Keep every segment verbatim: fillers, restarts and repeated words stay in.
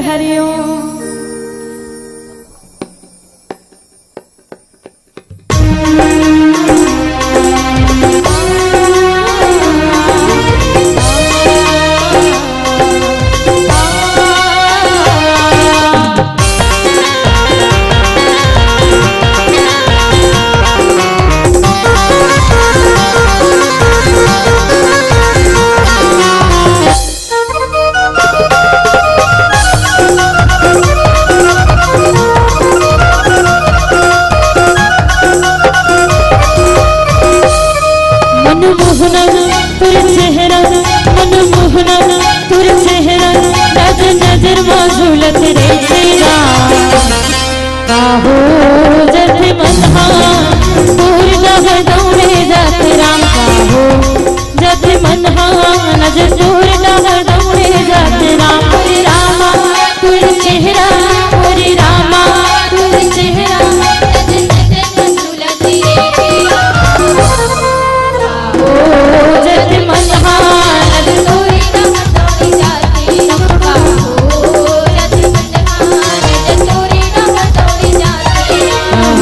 हरिओम। मनमोहना तोर चेहरा, मनमोहना तोर चेहरा, नजर नजर मा झूलत रे तेरा। काहो जत मन हा तोर डहर दौड़े जात राम, काहो जत मन हा नजर तोर डहर दौड़े जात राम। तोरे रामा तोर चेहरा, तोरे रामा तोर चेहरा, नजर नजर मा झूलत रे तेरा। ओ जत मन हा नजर तोरे डहर दौड़े जात राम, ओ जत मन हा नजर तोरे डहर दौड़े जात राम।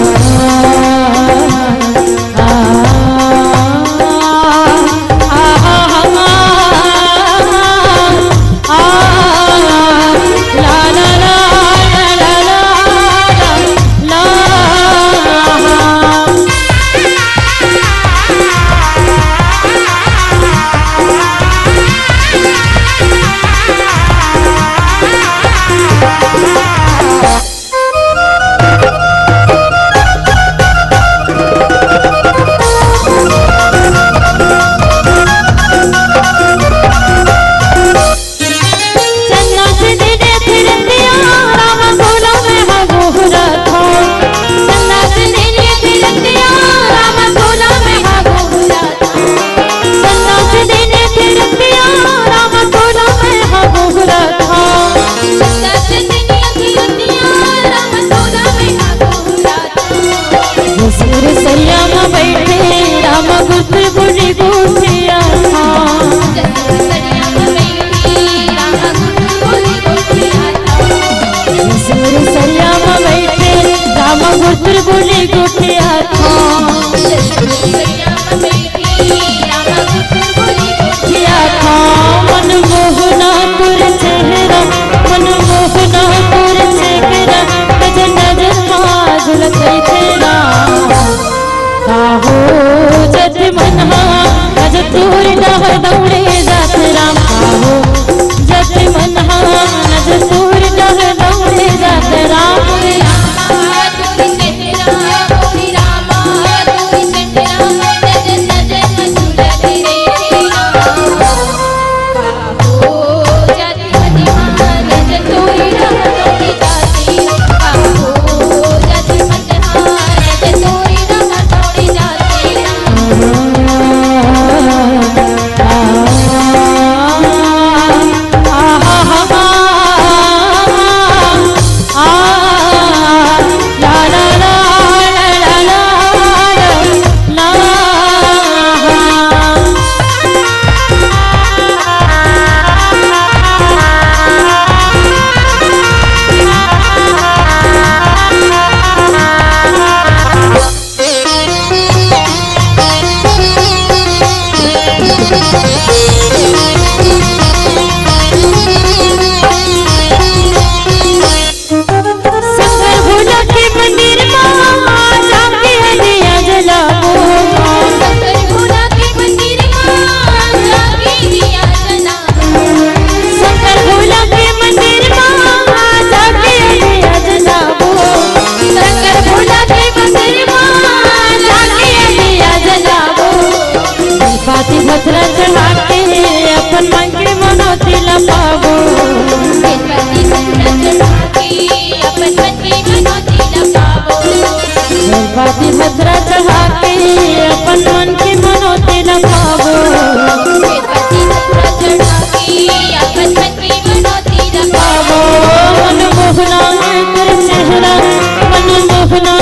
ससुर सरिया म बइठे राम गुरतुर बोली गोठिया था। ससुर सरिया म बइठे राम गुरतुर बोली गोठिया था। गोठिया था। मनमोहना तोर चेहरा, मनमोहना तोर चेहरा, नजर नजर मा झूलत तेरा। काहो जत मन हा नजर तोर डहर दौड़े जात राम, काहो जत मन हा नजर तोर डहर दौड़े जात राम। शंकर भोला के मंदिर मा जाके दिया जलाबो। शंकर भोला के मंदिर मा जाके दिया जलाबो। शंकर भोला के मंदिर मा जाके दिया जलाबो। शंकर भोला के मंदिर मा जाके दिया जलाबो। बेलपति धतुरा चढ़ा के अपन मन के मनौती ला पाबो। बेलपति धतुरा चढ़ा के अपन मन के मनौती ला पाबो। बेलपति धतुरा चढ़ा के अपन मन के मनौती ला पाबो। बेलपति धतुरा चढ़ा के अपन मन के मनौती ला पाबो। मनमोहना तोर चेहरा, मनमोहना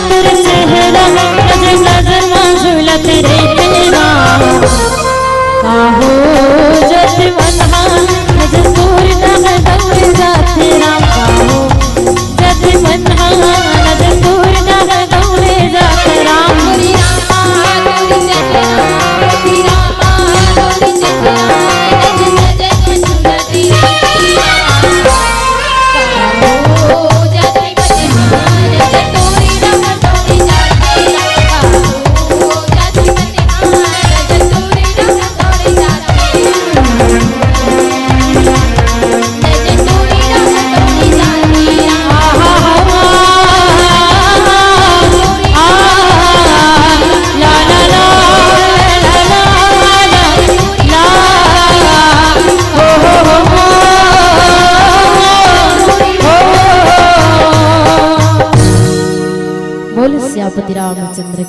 तोर चेहरा, नजर नजर मा झूलत रे तेरा। काहो जत मन हा नजर तोर डहर दौड़े जात तेरा। सीतापति रामचंद्र